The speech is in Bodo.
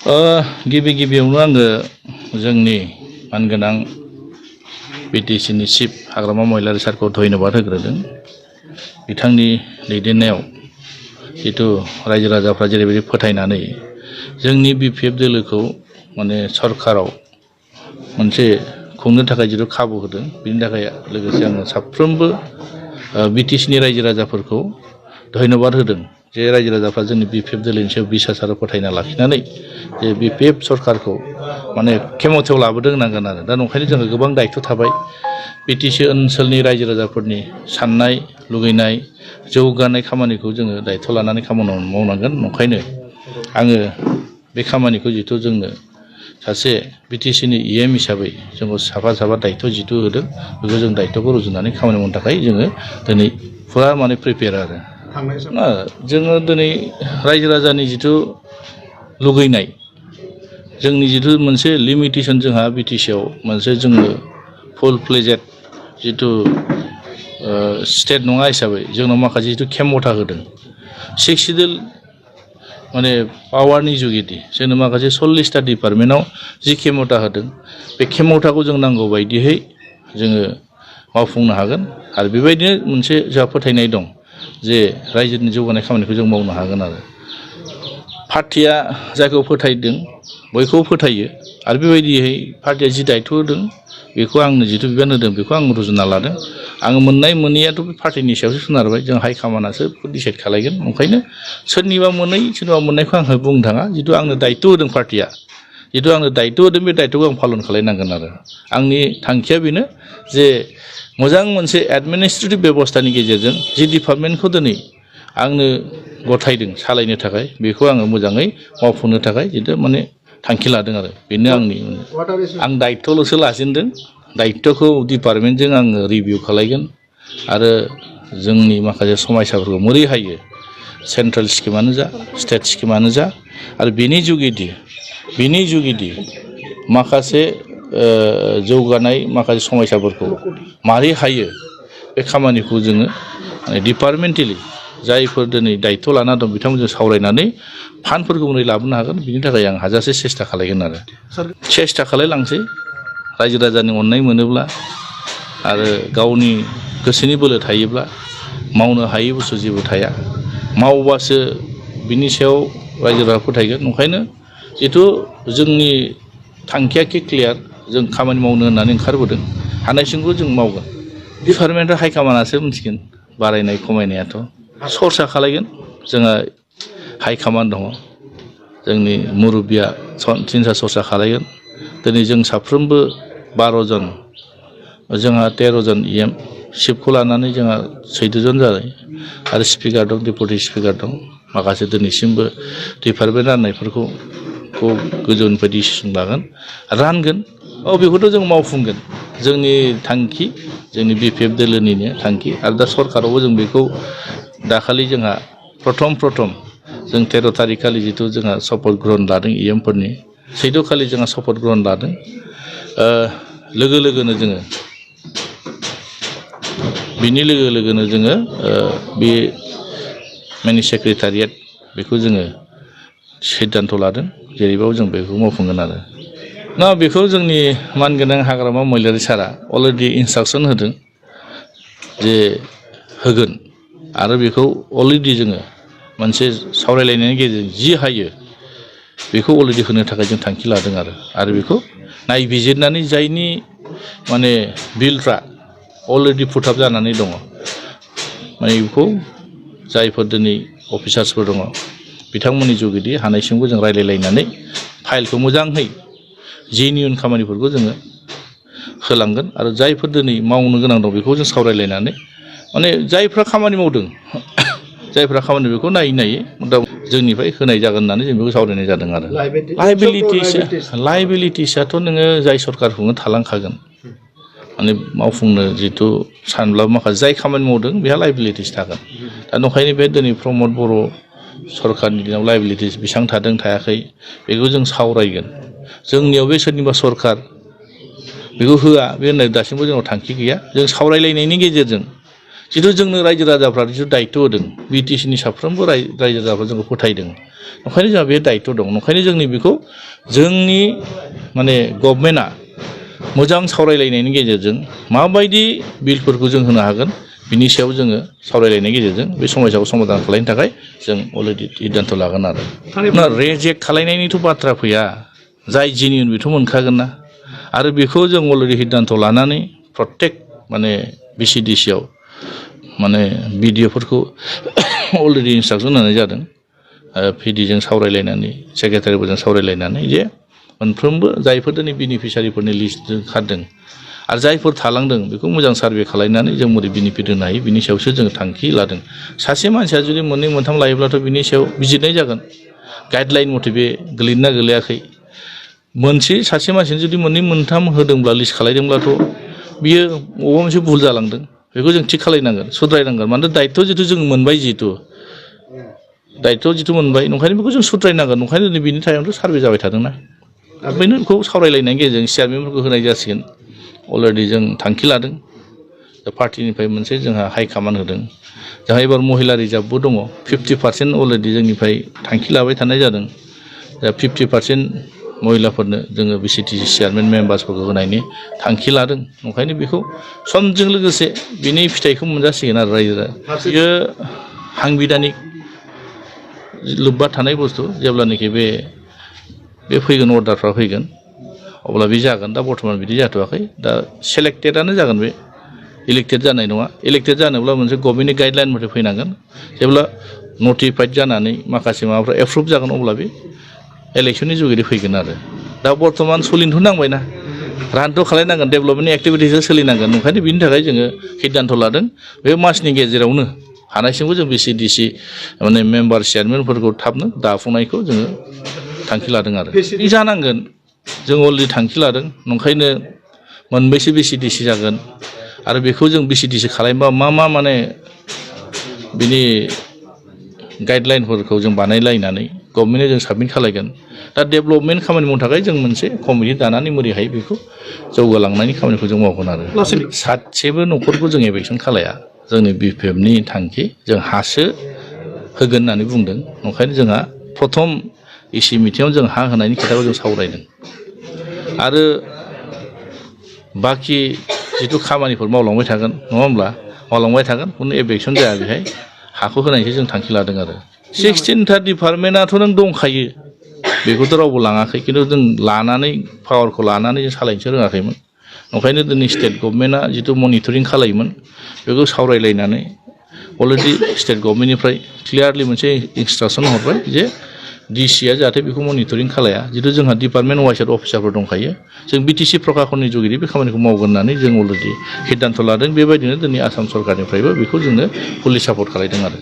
गिबि गिबियावनो आङो जोंनि मानगोनां बिटिसिनि चिफ हाग्रामा महिलारि सारखौ धन्यबाद होग्रोदों। बिथांनि दैदेननायाव जिथु रायजो राजाफ्रा जेरैबायदि फोथायनानै जोंनि बिपिएफ दोलोखौ माने सरकाराव मोनसे खुंनो थाखाय जिथु खाबु होदों, बिनि थाखाय लोगोसे आङो साफ्रोमबो बिटिसिनि रायजो राजाफोरखौ धन्यबाद होदों जे रायजो राजाफ्रा जोंनि बिपिएफ दोलोनि सायाव बिसास आरो फोथायना लाखिनानै जे बिपिएफ सरकारखौ माने खेमथायाव लाबोदों होनांगोन आरो। दा नंखायनो जोङो गोबां दायित्व थाबाय बिटिसि ओनसोलनि रायजो राजाफोरनि साननाय लुगैनाय जौगानाय खामानिखौ जोङो दायित्व लानानै खामानि मावनांगोन। नंखायनो आङो बे खामानिखौ जिथु जोंनो सासे बिटिसिनि इएम हिसाबै जोंखौ साफा दायित्व जिथु होदों, बेखौ जों दायित्वखौ रुजुनानै खामानि मावनो थाखाय जोङो दिनै फुरा माने प्रिपेयार आरो। जोङो दिनै रायजो राजानि जिथु लुगैनाय, जोंनि जिथु मोनसे लिमिटेसन जोंहा बिटिसिआव मोनसे जोङो फुल फ्लेजेड जिथु स्टेट नङा हिसाबै जोंनाव माखासे जिथु खेमथा होदों सिक्स सिडिउल माने पावारनि जुगिदि जोंनो माखासे 40टा डिपार्टमेन्टआव जि खेमथा होदों, बे खेमथाखौ जों नांगौ बायदियै जोङो मावफुंनो हागोन। आरो बेबायदिनो मोनसे जोंहा फोथायनाय दं जे रायजोनि जौगानाय खामानिखौ जों मावनो हागोन आरो। पार्टिया जायखौ फोथायदों बयखौबो फोथायो आरो बेबायदियै पार्टिया जि दायित्व होदों बेखौ आंनो जिथु बिबान होदों बेखौ आं रुजुना लादों। आङो मोननाय मोनैयाथ' बे पार्टिनि सायावसो सोनारबाय, जों हाइकामान्डआसो डिसाइड खालायगोन। ओंखायनो सोरनिबा मोनै सोरनिबा मोननायखौ आंहा बुंनो थाङा, जिथु आंनो दायित्व होदों पार्टिया, जिथु आंनो दायित्व होदों बे दायित्वखौ आं पालन खालायनांगोन आरो। आंनि थांखिया बेनो जे मोजां मोनसे एडमिनिस्ट्रेटिभ बेबस्थानि गेजेरजों जि डिपार्टमेन्टखौ दिनै आंनो गथायदों सालायनो थाखाय, बेखौ आङो मोजाङै मावफुंनो थाखाय जिथु माने थांखि लादों आरो। बेनो आं दायित्वल'सो लाजेनदों। दायित्वखौ डिपार्टमेन्टजों आङो रिभिउ खालायगोन आरो जोंनि माखासे समयसाफोरखौ मोरै हायो, सेन्ट्रेल स्किमानो जा स्टेट स्किमानो जा, आरो बेनि जुगिदि माखासे जौगानाय माखासे समयसाफोरखौ मारै हायो बे खामानिखौ जोङो माने डिपार्टमेन्टेलि जायफोर दिनै दायित्व लाना दं बिथांमोनजों सावरायनानै फान्डफोरखौ बोरै लाबोनो हागोन बिनि थाखाय आं हाजासे सेस्था खालायगोन आरो। सेस्था खालायलांसै रायजो राजानि अननाय मोनोब्ला आरो गावनि गोसोनि बोलो थायोब्ला मावनो हायै बुस्थु जेबो थाया, मावबासो बिनि सायाव रायजो राजा फोथायगोन। ओंखायनो जिथु जोंनि थांखिया क्लियार, जों खामानि मावनो होननानै ओंखारबोदों, हानायसिमखौ जों मावगोन। डिपार्टमेन्टआ हाइकामान्डआसो मिथिगोन बारायनाय खमायनायाथ'। सरसा खालायगोन, जोंहा हाइकामान्ड दङ, जोंनि मुरब्बिया सिन्था सरसा खालायगोन। दिनै जों साफ्रोमबो 12 जन, जोंहा 13 जन इएम चिफखौ लानानै जोंहा 14 जन जाबाय आरो स्पिकार दं, डेपुटि स्पिकार दं। माखासे दिनैसिमबो डिपार्टमेन्ट राननायफोरखौ गोजौनिफ्राय डिसिसन लागोन, रानगोन। बेखौथ' जों मावफुंगोन। जोंनि थांखि, जोंनि बिपिएफ दोलोनिनो थांखि। आरो दा सरकारावबो जों बेखौ दाखालि जोंहा प्रथम जों 13 थारिख खालि जिथु जोंहा शपथ ग्रहण लादों इएमफोरनि, 14 खालि जोंहा शपथ ग्रहण लादों। लोगो लोगोनो जोङो बे माने सेक्रेटारियेट बेखौ जोङो सिद्धान्त लादों, जेरैबाबो जों बेखौ मावफुंगोन आरो। बेखौ जोंनि मानगोनां हाग्रामा महिलारि सारा अलरेडि इन्सट्राकसन होदों जे होगोन, आरो बेखौ अलरेडि जोङो मोनसे सावरायलायनायनि गेजेरजों जि हायो बेखौ अलरेडि होनो थाखाय जों थांखि लादों आरो बेखौ नायबिजिरनानै जायनि माने बिलफ्रा अलरेडि फुटाब जानानै दङ, माने बेखौ जायफोर दिनै अफिसार्सफोर दङ बिथांमोननि जुगिदि हानायसिमखौ जों रायलायलायनानै फाइलखौ मोजाङै जेनिउन खामानिफोरखौ जोङो होलांगोन। आरो जायफोर दिनै मावनो गोनां दं बेखौ जों सावरायलायनानै माने जायफ्रा खामानि मावदों बेखौ नायै जोंनिफ्राय होनाय जागोन होननानै जों बेखौ सावरायनाय जादों आरो। लाइबिलिटिसआथ' नोङो जाय सरकार खुंनो थालांखागोन, माने मावफुंनो जिथु सानब्लाबो माखासे जाय खामानि मावदों बेहा लाइबिलिटिस थागोन। दा नंखायनो बे दिनै प्रमद बर' सरकारनि दिनाव लाइबिलिटिस बेसेबां थादों थायाखै बेखौ जों सावरायगोन। जोंनियाव बे सोरनिबा सरकार बेखौ होआ बे होननाय दासिमबो जोंनाव थांखि गैया। जों सावरायलायनायनि गेजेरजों जिथु जोंनो रायजो राजाफ्रा जिथु दायित्व होदों बिटिसिनि साफ्रोमबो रायजो राजाफ्रा जोंखौ फोथायदों ओंखायनो जोंहा बे दायित्व दं ओंखायनो जोंनि बेखौ जोंनि माने गभर्नमेन्टआ मोजां सावरायलायनायनि गेजेरजों माबायदि बिलफोरखौ जों होनो हागोन बिनि सायाव जोङो सावरायलायनायनि गेजेरजों बे समस्याखौ समाधान खालामनो थाखाय जों अलरेडि सिद्धान्त लागोन आरो रेजेक्ट खालायनायनिथ' बाथ्रा फैया जाय जेनिउन बेथ' मोनखागोन ना आरो बेखौ जों अलरेडि सिद्धान्त लानानै प्रत्येक माने बिसिडिसिआव माने बिडिअफोरखौ अलरेडि इन्सट्राक्सन होनाय जादों पिडिजों सावरायलायनानै सेक्रेटारिफोरजों सावरायलायनानै जे मोनफ्रोमबो जायफोर दिनै बेनिफिसियारिफोरनि लिस्ट खारदों आरो जायफोर थालांदों बेखौ मोजां सार्भे खालायनानै जों बोरै बेनिफिट होनो हायो बिनि सायावसो जों थांखि लादों सासे मानसिया जुदि मोननै मोनथाम लायोब्लाथ' बिनि सायाव बिजिरनाय जागोन गाइडलाइन मथे बे गोलैना गोलैयाखै मोनसे सासे मानसिनो जुदि मोननै मोनथाम होदोंब्ला लिस्ट खालायदोंब्लाथ' बियो बबेबा मोनसे भुल जालांदों बेखौ जों थिग खालायनांगोन सुद्रायनांगोन मानोना दायित्व जिथु जों मोनबाय जिथु दायित्व जिथु मोनबाय ओंखायनो बेखौ जों सुद्रायनांगोन ओंखायनो बिनि टाइमावथ' सार्भे जाबाय थादोंना बेनो बेखौ सावरायलायनायनि गेजेरजों चेयारमेनफोरखौ होनाय जासिगोन अलरेडि जों थांखि लादों पार्टिनिफ्राय मोनसे जोंहा हाइ कामान्ड होदों जोंहा एबार महिला रिजार्भबो दङ 50% अलरेडि जोंनिफ्राय थांखि लाबाय थानाय जादों दा 50% महिलाफोरनो जोङो बिसिटिसि चेयारमेन मेम्बार्सफोरखौ होनायनि थांखि लादों ओंखायनो बेखौ समजों लोगोसे बिनि फिथाइखौ मोनजासिगोन आरो रायजो बियो सांबिधानिक लोब्बा थानाय बुस्थु जेब्लानाखि बे फैगोन अर्डारफ्रा फैगोन अब्ला बे जागोन दा बर्थमान बिदि जाथ'वाखै दा सेलेक्टेडआनो जागोन बे इलेक्टेड जानाय नङा इलेक्टेड जानोब्ला मोनसे गभर्नमेन्टनि गाइडलाइन मथे फैनांगोन जेब्ला नटिफाइड जानानै माखासे माबाफ्रा एप्रुभ जागोन अब्ला बे इलेक्सननि जुगेदि फैगोन आरो दा बर्थमान सोलिनोथ' नांबायना रानथ' खालायनांगोन डेभेलपमेन्ट एक्टिभिटिसआ सोलिनांगोन ओंखायनो बिनि थाखाय जोङो सिद्धान्त लादों बे मासनि गेजेरावनो हानायसिमखौ जों बिसिडिसि माने मेम्बार चेयारमेनफोरखौ थाबनो दाफुंनायखौ जोङो थांखि लादों आरो बे जानांगोन जों अलरेडि थांखि लादों ओंखायनो मोनबैसे बिसिडिसि जागोन आरो बेखौ जों बिसिडिसि खालामबा मा माने बिनि गाइडलाइनफोरखौ जों बानायलायनानै गभर्नमेन्टनो जों साबमिट खालायगोन दा डेभेलपमेन्ट खामानि मावनो थाखाय जों मोनसे कमिटि दानानै बोरैहाय बेखौ जौगालांनायनि खामानिखौ जों मावगोन आरो सासेबो न'खरखौ जों एभेक्सन खालाया जोंनि बिपिएफनि थांखि जों हासो होगोन होननानै बुंदों ओंखायनो जोंहा प्रथम इसि मिटिङाव जों हा होनायनि खोथाखौ जों सावरायदों आरो बाखि जिथु खामानिफोर मावलांबाय थागोन नङा होमब्ला मावलांबाय थागोन खुनु एभेक्सन जाया बेहाय हाखौ होनायसो जों थांखि लादों आरो 16था डिपार्टमेन्टआथ' नों दंखायो बेखौथ' रावबो लाङाखै खिन्थु जों लानानै पावारखौ लानानै जों सालायनोसो रोङाखैमोन ओंखायनो दिनै स्टेट गभर्नमेन्टआ जिथु मनिटरिं खालायोमोन बेखौ सावरायलायनानै अलरेडि स्टेट गभर्नमेन्टनिफ्राय क्लियारलि मोनसे इन्सट्राक्सन हरबाय जे डिसिआ जाहाथे बेखौ मनिटरिं खालाया जिथु जोंहा डिपार्टमेन्ट वाइसआव अफिसारफोर दंखायो जों बिटिसि प्रकाशननि जुगेदि बे खामानिखौ मावगोन होननानै जों अलरेडि सिद्धान्त लादों बेबायदिनो दिनै आसाम सरकारनिफ्रायबो बेखौ जोंनो फुलि सापर्ट खालायदों आरो